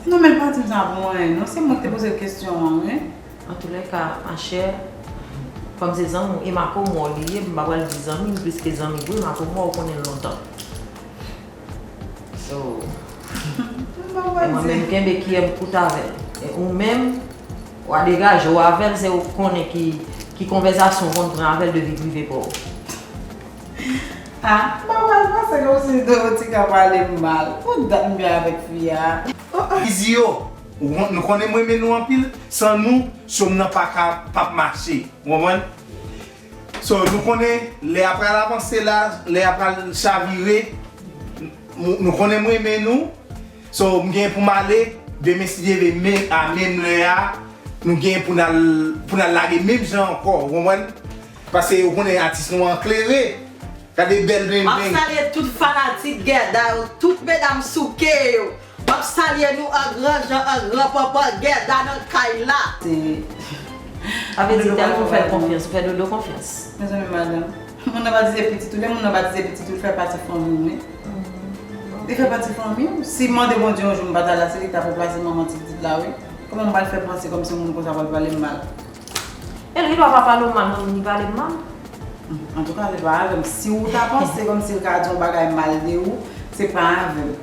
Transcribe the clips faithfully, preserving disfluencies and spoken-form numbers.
Non, men l pa di m sa pou anyen, non. Se mwen ki te poze l kesyon an, wi. Antoulèka, machè, kòm se zanmi w, e Makomò li ye, m pa pral di zanmi m plis ke zanmi vre, Makomò ou konnen l lontan. So, mwen menm kenbe kiyè m kout avè l. E ou menm, w a degaje w avè l, se ou k konnen ki, ki konvèsasyon w konn pran avè l de vi prive pa w. Ah, m pa pral panse kòmsi Dorotika pale m mal. Pou dat m byen avèk fi a. Izi yo, nou konnen m renmen nou anpil, san nou, cho m nan pa ka p ap mache. Ou konprann? So, nou konnen lè a pral avanse la, lè a pral chavire, nou konnen m renmen nou. So, m gen pou m ale, demen si Dye vle, men a menm lè a, nou gen pou n al, pou n al lage menm jan ankò, ou konprann? Paske ou konnen atis nou an klere. Gade bèl beng beng. M ap salye tout fanatik Guerda yo, tout medam souke yo. M ap salye nou an gran jan, an gran panpan, Guerda nan kay la. Sa vle di tèlman w fè l konfyans, ou fè Dodo konfyans. Mezanmi madanm, moun nan batize pitit ou, lè moun nan batize pitit ou, l fè pati fanmi w wi. Li fè pati fanmi w. Si m mande Bondye yon jou m pa t al la, se li k ta pou plase manman ti pitit la wi. Kòman m pral fè panse kòmsi yon moun konsa pral pale m mal? E l gen dwa pa pale w mal, non, men li pale m mal. Antouka, se pa avè m. Si w ta panse kòmsi l ka di yon bagay mal de ou, se pa avè m.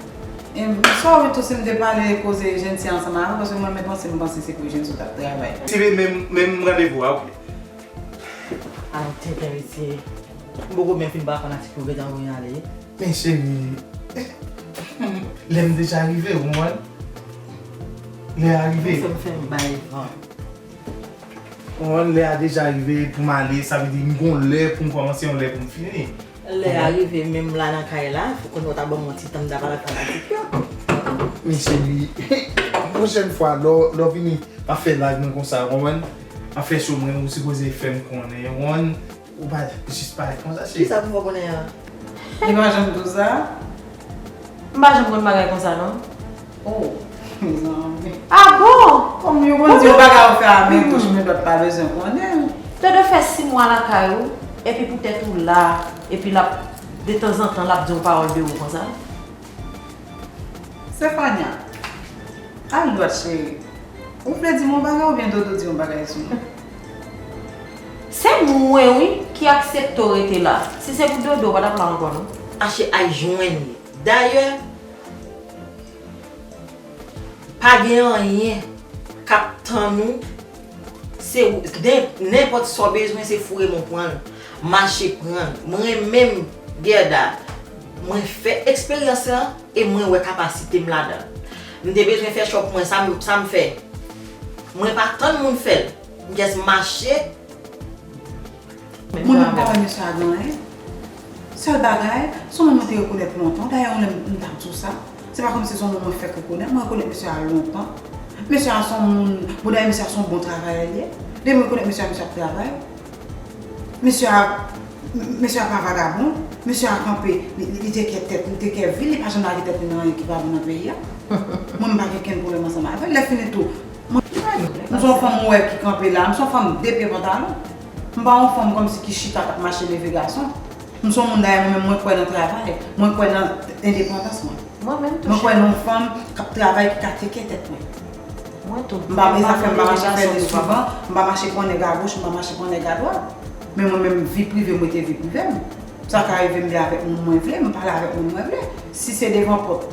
E m sòri tou si m te pale koze jèn ti a ansanm avè w, paske mwen menm panse m panse se pou jèn ti w t ap travay. Ti vle menm menm randevou a, oke. Ala w tenten mesye. M poko menm fin pran fanatik yo gentan voye ale. Men cheri, lè m deja rive, ou konprann? Lè a rive. Ou fè m fè m bay van. Ou konprann, lè a deja rive pou m ale, sa vle di m gon lè pou m kòmanse, yon lè pou m fini. Lè a rive, menm la nan kay la, fòk konnen w ta ban m yon ti tan m ta pale ak fanatik yo. Men cheri, pwochèn fwa, lè w vini, m ap fè live mwen konsa, ou konprann? M ap fè show mwen, ou sipoze fè m konnen, ou konprann? Ou pa jis parèt konsa, cheri. Kisa pou m fè w konnen an? Li pa janm di w sa? M pa janm konn bagay konsa non. Oh, mezanmi. Ah bon? Kòm yo konn di yon bagay ou fè a men bouch, men dòt pa bezwen konnen. Dodo fè sis mwa lakay ou, epi poutèt ou la, epi l ap, detanzantan, l ap di yon pawòl de ou konsa? Sefania, al dwat cheri. Ou vle di m yon bagay oubyen Dodo di yon bagay sou mwen? Se mwen wi ki aksepte w rete la. Si se pou Dodo, ou pa t ap la ankò non. Mache al jwenn li. Dayè, pa gen anyen k ap tann ou. Se ou, nen, nenpòt sa w bezwen, se foure men w pran l. Mache pran l. Mwen menm, Guerda, mwen fè eksperyans lan e mwen wè kapasite m ladan l. M te bezwen fè chòp mwen, sa m, sa m fè. Mwen pa tann moun fè l. M just mache. Mwen menm m pa wè mesye a gen anyen. Sèl bagay, se yon moun mwen te rekonèt lontan, dayè yon lè m t ap di w sa. Se pa kòmsi se yon moun mwen fèk rekonèt, mwen rekonèt mesye a lontan. Mesye a se yon moun, bon dayè mesye a se yon bon travayè li ye. Depi m rekonèt mesye a, mesye ap travay. Mesye a, mesye a pa vagabon. Mesye a kanpe, li, li, li te kè tèt, li te kè vil, li pa janm lage tèt li nan anyen ki pa bon nan peyi a. Mwen m pa gen kenn pwoblèm ansanm avè l. Lè fini tou, mwen, m se yon fanm ou wè ki kanpe la, m se yon fanm de pye pantalon. M pa yon fanm kòmsi ki chita k ap mache leve gason. M se yon moun dayè mwen menm mwen kwè nan travay, mwen kwè nan endepandans mwen. Mwen menm tou cheri. Mwen kwè nan yon fanm k ap travay ki ka teke tèt mwen. Mwen tou. M pa mezafè, m pa mache fè de swivan, m pa mache pran nèg agoch, m pa mache pran nèg adwat. Men mwen menm vi prive m rete vi prive m. Sa ka rive m vle avèk moun mwen vle, m pale avèk moun mwen vle. Si se devan pòt